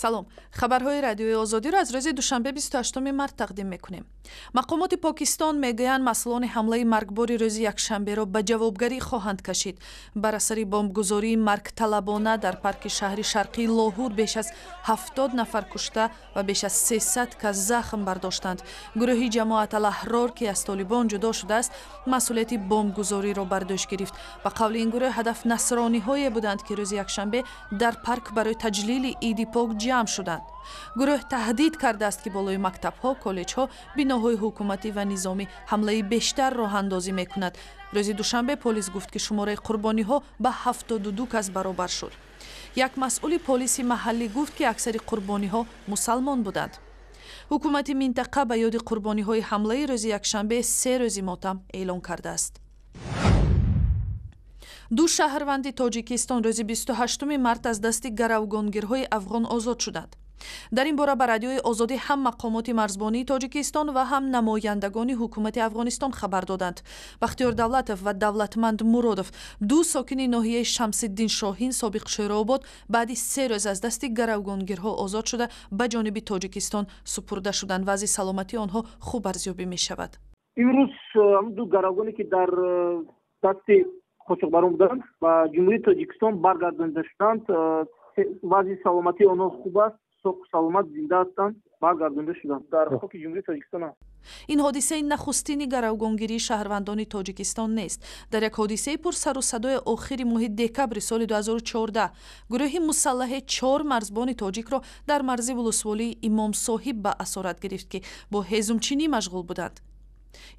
Салом, хабарҳои Радиои Озодиро аз рӯзи душанбе, 28 март тақдим мекунем. Мақомоти Покистон мегӯянд, масъулони ҳамлаи маргбори рӯзи якшанберо ба ҷавобгарӣ хоҳанд кашид. Бар асари бомбгузории маргталабона дар парки шаҳри шарқии Лоҳур беш аз 70 нафар кушта ва беш аз 300 кас захм бардоштанд. Гурӯҳи Ҷамоат Алаҳрор, ки аз Толибон ҷудо шудааст, масъулияти бомбгузориро бар дӯш гирифт. Ба қавли ин гурӯҳ, ҳадаф насрониҳое буданд, ки рӯзи якшанбе дар парк барои таҷлили Иди Пок ҷамъ шуданд. Гурӯҳ таҳдид кардааст, ки болои мактабҳо, коллеҷҳо, биноҳои ҳукуматӣ ва низомӣ ҳамлаи бештар роҳандозӣ мекунад. Рӯзи душанбе полис гуфт, ки шумораи қурбониҳо ба 72 кас баробар шуд. Як масъули полиси маҳаллӣ гуфт, ки аксари қурбониҳо мусалмон буданд. Ҳукумати минтақа ба ёди қурбониҳои ҳамлаи рӯзи якшанбе 3 рӯзи мотам эълон кардааст. Ду шаҳрванди Тоҷикистон рӯзи 28 март аз дасти гаравгонгирҳои афғон озод шуданд. Дар ин бора ба Радиои Озодӣ ҳам мақомоти марзбонии Тоҷикистон ва ҳам намояндагони ҳукумати Афғонистон хабар доданд. Бахтиёр Давлатов ва Давлатманд Муродов, ду сокини ноҳияи Шамсиддин Шоҳин, собиқ Шеробод, баъди 3 рӯз аз дасти гаравгонгирҳо озод шуда, ба ҷониби Тоҷикистон супурда шуданд. Вазъи саломатии онҳо хуб арзёбӣ мешавад. Имрӯз ду гаравгоне, ки дар дасти қочоқбарон буданд, ба Ҷумҳурии Тоҷикистон баргардонида шуданд. Вазъи саломатии онҳо хуб аст, соқу саломат, зинда ҳастанд, баргардонида шуданд, дар хоки Ҷумҳурии Тоҷикистон. Ин ҳодисаи нахустини гаравгонгирии шаҳрвандони Тоҷикистон нест. Дар як ҳодисаи пурсару садои охири моҳи декабри соли 2014 гурӯҳи мусаллаҳе чор марзбони тоҷикро дар марзи вулусволии Имомсоҳиб ба асорат гирифт, ки бо ҳезумчинӣ машғул буданд.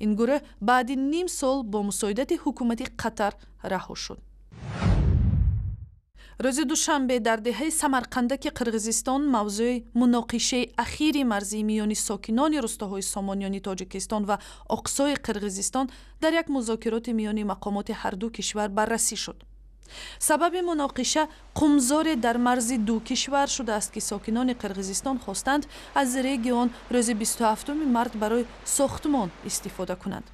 Ин гурӯҳ баъди ним сол бо мусоидати ҳукумати Қатар раҳо шуд. Рӯзи душанбе дар деҳаи Самарқандаки Қирғизистон мавзӯи муноқишаи ахири марзии миёни сокинони рустоҳои Сомониёни Тоҷикистон ва Оқсои Қирғизистон дар як музокироти миёни мақомоти ҳарду кишвар баррасӣ шуд. Сабаби муноқиша қумзоре дар марзи ду кишвар шудааст, ки сокинони Қирғизистон хостанд аз реги он рӯзи 27 март барои сохтмон истифода кунанд,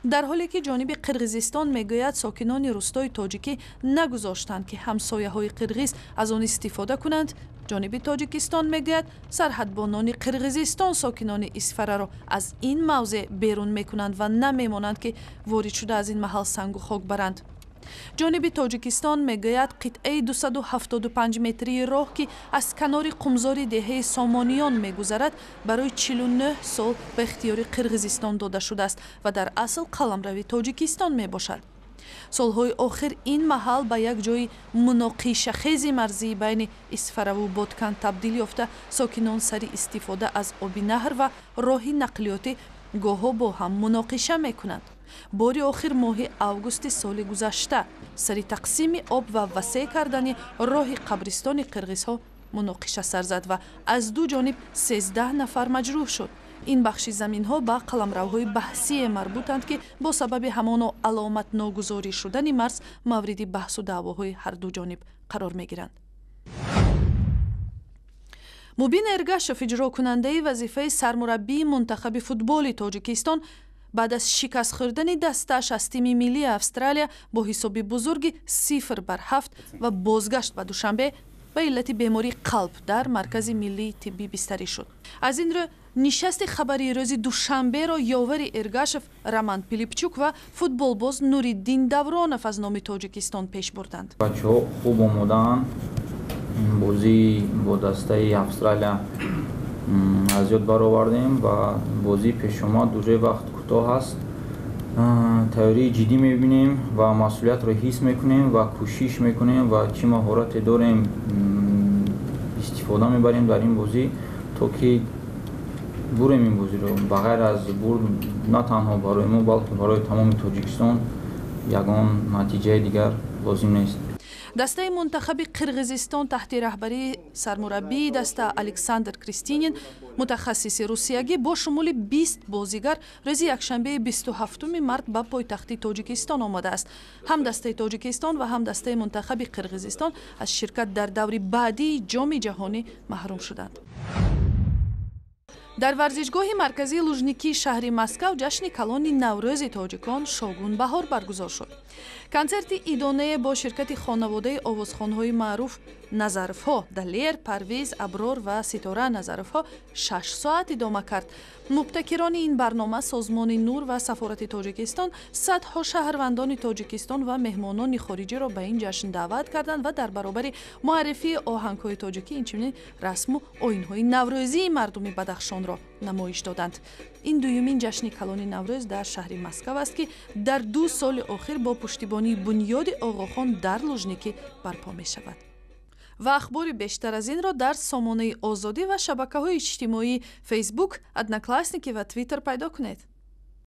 дар ҳоле ки ҷониби Қирғизистон мегӯяд, сокинони рустои тоҷикӣ нагузоштанд, ки ҳамсояҳои қирғиз аз он истифода кунанд. Ҷониби Тоҷикистон мегӯяд, сарҳадбонони Қирғизистон сокинони Исфараро аз ин мавзеъ берун мекунанд ва намемонанд, ки ворид шуда аз ин маҳал сангу хок баранд. Ҷониби Тоҷикистон мегӯяд, қитъаи 275 метрии роҳ, ки аз канори қумзори деҳаи Сомониён мегузарад, барои 49 сол ба ихтиёри Қирғизистон дода шудааст ва дар асл қаламрави Тоҷикистон мебошад. Солҳои охир ин маҳал ба як ҷои муноқишахези марзии байни Исфараву Бодкан табдил ёфта, сокинон сари истифода аз оби наҳр ва роҳи нақлиётӣ гоҳҳо бо ҳам муноқиша мекунанд. Бори охир моҳи августи соли гузашта сари тақсими об ва васеъ кардани роҳи қабристони қирғизҳо муноқиша сар зад ва аз ду ҷониб 13 нафар маҷрӯҳ шуд. Ин бахши заминҳо ба қаламравҳои баҳсие марбутанд, ки бо сабаби ҳамоно аломатногузорӣ шудани марз мавриди баҳсу даъвоҳои ҳарду ҷониб қарор мегиранд. Мубин Эргашев, иҷрокунандаи вазифаи сармураббии мунтахаби футболи Тоҷикистон, баъд аз шикаст хӯрдани дастааш аз тими миллии Австралия бо ҳисоби бузурги 0 бар 7 ва бозгашт ба Душанбе, ба иллати бемории қалб дар Маркази миллии тиббӣ бистарӣ шуд. Аз ин рӯ нишасти хабарии рӯзи душанберо ёвари Эргашев Роман Пилипчук ва футболбоз Нуриддин Давронов аз номи Тоҷикистон пеш бурданд. Бачаҳо хуб омодаанд. Бозӣ бо дастаи Австралия аз ёд баровардем ва бозии пешомад уже вақт кӯтоҳ аст. Тайёрии ҷиддӣ мебинем ва масъулиятро ҳис мекунем ва кӯшиш мекунем ва чӣ маҳорате дорем, истифода мебарем дар ин бозӣ, то ки бурем ин бозиро. Ба ғайр аз бурд на танҳо барои мо, балки барои тамоми Тоҷикистон ягон натиҷаи дигар лозим нест. Дастаи мунтахаби Қирғизистон таҳти раҳбарии сармураббии даста Александр Кристинин, мутахассиси русиягӣ, бо шумули 20 бозигар рӯзи якшанбеи 27 март ба пойтахти Тоҷикистон омадааст. Ҳам дастаи Тоҷикистон ва ҳам дастаи мунтахаби Қирғизистон аз ширкат дар даври баъдии Ҷоми Ҷаҳонӣ маҳрум шуданд. Дар варзишгоҳи марказии Лужникии шаҳри Москав ҷашни калони Наврӯзи тоҷикон «Шогун баҳор» баргузор шуд. Консерти идонае бо ширкати хонаводаи овозхонҳои маъруф Назаровҳо, Далер, Парвиз, Аброр ва Ситора Назаровҳо, 6 соат идома кард. Мубтакирони ин барнома, созмони «Нур» ва сафорати Тоҷикистон, садҳо шаҳрвандони Тоҷикистон ва меҳмонони хориҷиро ба ин ҷашн даъват карданд ва дар баробари муаррифии оҳангҳои тоҷикӣ инчунин расму оинҳои наврӯзии мардуми Бадахшонро намоиш доданд. Ин дуюмин ҷашни калони Наврӯз дар шаҳри Москав аст, ки дар 2 соли охир бо пуштибонии бунёди Оғохон дар Лужникӣ барпо мешавад. Ва ахбори бештар аз инро дар сомонаи Озодӣ ва шабакаҳои иҷтимоии Фейсбук, Одноклассники ва Твиттер пайдо кунед.